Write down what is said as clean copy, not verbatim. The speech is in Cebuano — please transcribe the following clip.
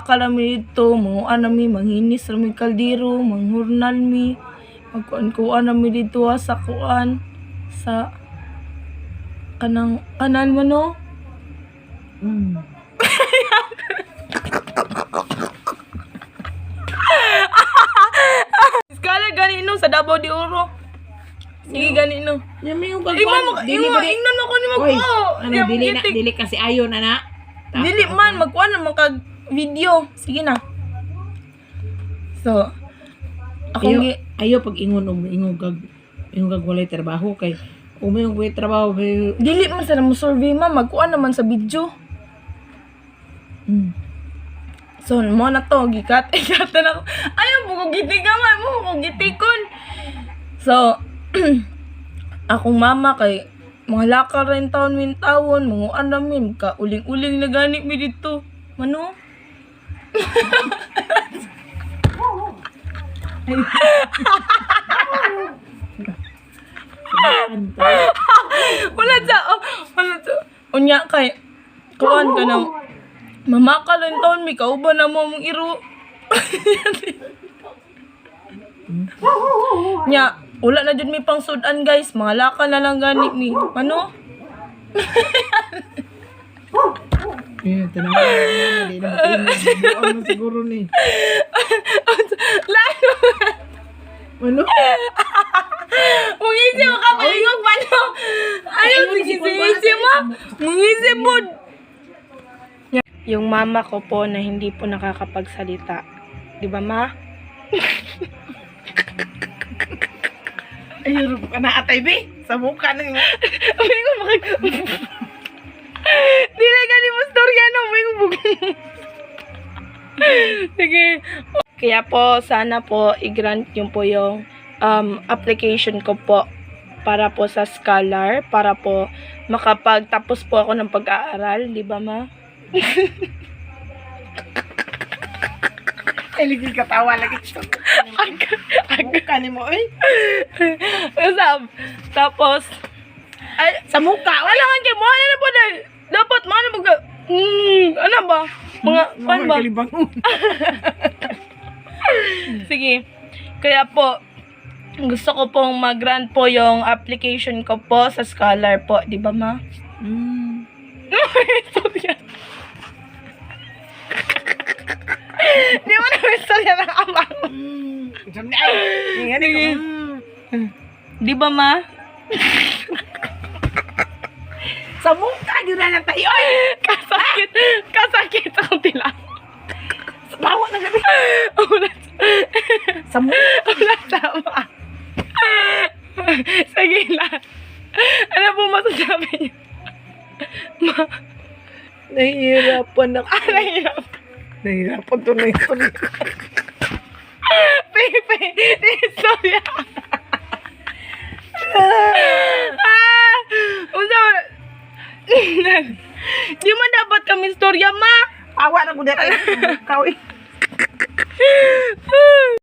Kala mi dito, manguan na mi, manghinis ra mi kaldero, manghurnal mi, magkuan-kuan na mi dito ha, sa kuan, sa kanang kanan mo, no? Iskala gani no sa Davao de Oro. Sige gani no. Yami yung Imo mo dili imo ba di- ingnon ako ni Oy, magkuo. ano, dili na, dili kasi ayon ana. Dili man magkuan na man kag video. Sige na. So akong Ayo, gi ayo pag ingon og ingon kag walay trabaho kay umingong walay trabaho kay Dili man sa mo survey, ma, magkuan naman sa video. So mo na to gikat ikat na ako. Ayaw po ko gitika man mo ko gitikon. So akong mama kay mga lakar rin taon min tawon, manguan ra mi ka uling-uling na gani mi dito. Mano? Wala sa oh, wala sa unya kay kuan ka na mamaka lang taon mi kauban na mo mong iro. Nya, wala na jud mi pang sudan, guys, mga laka na lang gani mi. Ano? Eh, tanawa na di na makaingon. Buang na siguro ni. Lalo. Ano? Mungisi mo ka palingog pa, no? Ayaw, sige, sige, mo. Mungisi mo. Yung mama ko po na hindi po nakakapagsalita. Di ba, ma? Ay, ka na atay be. Sa mukha nang Uy, ko makag... Dili gani mo storya no, may bug. Sige. Kaya po sana po i-grant niyo po yung application ko po para po sa scholar, para po makapagtapos po ako ng pag-aaral, di ba, ma? Ay, lagi katawa lagi. Ag Mukha ni mo oy. Usab. Tapos, ay, Sa mukha. wala nga kayo, ano na po dahil, dapat, ano mag, ano ba? Mga, ano ba? Kalibangon. Sige. Kaya po, gusto ko pong mag-grant po yung application ko po sa scholar po. Di ba, ma? Istorya. Di mo na istorya ng ama ko. Sabi ni ay. Ngani ko. Di ba, ma? Sa mukha gyud na lang tayo oy. Kasakit. Kasakit ang tila. Sa bawa na gabi. Wala, Sa mukha. wala tama. Sige na. Ano po masasabi niyo? Ma, Nahihirapan ako. ah, nahihirap. Nahihirapan to na ito. Pepe, istorya. Ah! Unsa man? Di man dapat kami istorya, ma. Awa na ko dito. Mukha oy.